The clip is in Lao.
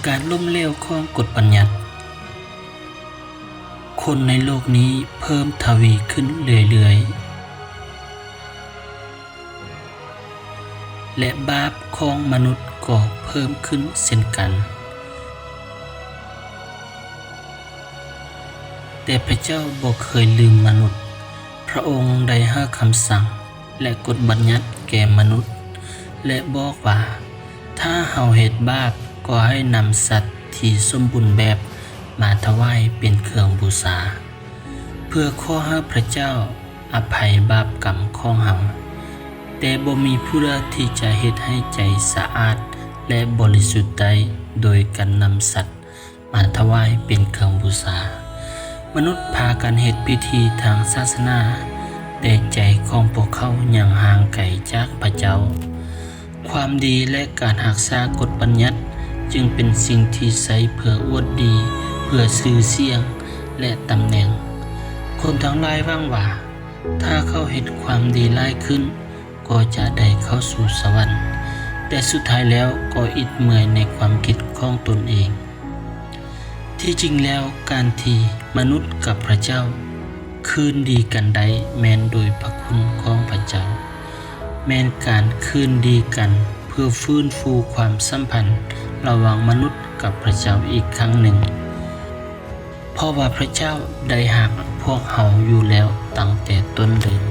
ການລົ້ມເຫຼວຂອງກົດບັນຍັດ. ຄົນໃນໂລກນີ້ເພີ່ມທະວີຂຶ້ນເລື້ອຍໆ ແລະ ບາບຂອງມະນຸດກໍເພີ່ມຂຶ້ນເຊັ່ນກັນ. ແຕ່ພະເຈົ້າບໍ່ເຄີຍລືມມະນຸດ. ພະອົງໄດ້ໃຫ້ຄຳສັ່ງ ແລະ ກົດບັນຍັດແກ່ມະນຸດ ແລະ ບອກວ່າ ຖ້າເຮົາເຮັດບາບ, ກໍໃຫ້ນຳສັດທີ່ສົມບູນແບບມາຖວາຍເປັນເຄື່ອງບູຊາ ເພື່ອຂໍໃຫ້ພະເຈົ້າອະໄພບາບກຳຂອງເຮົາ. ແຕ່ບໍ່ມີຜູ້ໃດທີ່ຈະເຮັດໃຫ້ໃຈສະອາດ ແລະ ບໍລິສຸດໄດ້ໂດຍການນຳສັດ ມາຖວາຍເປັນເຄື່ອງບູຊາ. ມະນຸດພາກັນເຮັດພິທີທາງສາສະໜາ, ແຕ່ໃຈຂອງພວກເຂົາຍັງຫ່າງໄກຈາກພະເຈົ້າ. ຄວາມດີ ແລະ ການຮັກສາກົດບັນຍັດຈຶ່ງເປັນສິ່ງທີ່ໃຊ້ເພື່ອອວດດີ, ເພື່ອຊື່ສຽງ ແລະ ຕຳແໜ່ງ. ຄົນທັງຫຼາຍຫວັງວ່າ ຖ້າເຂົາເຮັດຄວາມດີຫຼາຍຂຶ້ນ, ກໍຈະໄດ້ເຂົ້າສູ່ສະຫວັນ, ແຕ່ສຸດທ້າຍແລ້ວກໍອິດເມື່ອຍໃນຄວາມຄິດຂອງຕົນເອງ. ທີ່ຈິງແລ້ວ, ການທີ່ມະນຸດກັບພະເຈົ້າຄືນດີກັນໄດ້ ແມ່ນໂດຍພະຄຸນຂອງພະເຈົ້າ, ແມ່ນການຄືນດີກັນເພື່ອຟື້ນຟູຄວາມສຳພັນລະຫວ່າງມະນຸດກັບພະເຈົ້າອີກຄັ້ງໜຶ່ງ. ເພາະວ່າພະເຈົ້າໄດ້ຮັກພວກເຮົາຢູ່ແລ້ວຕັ້ງແຕ່ຕົ້ນເດີມ.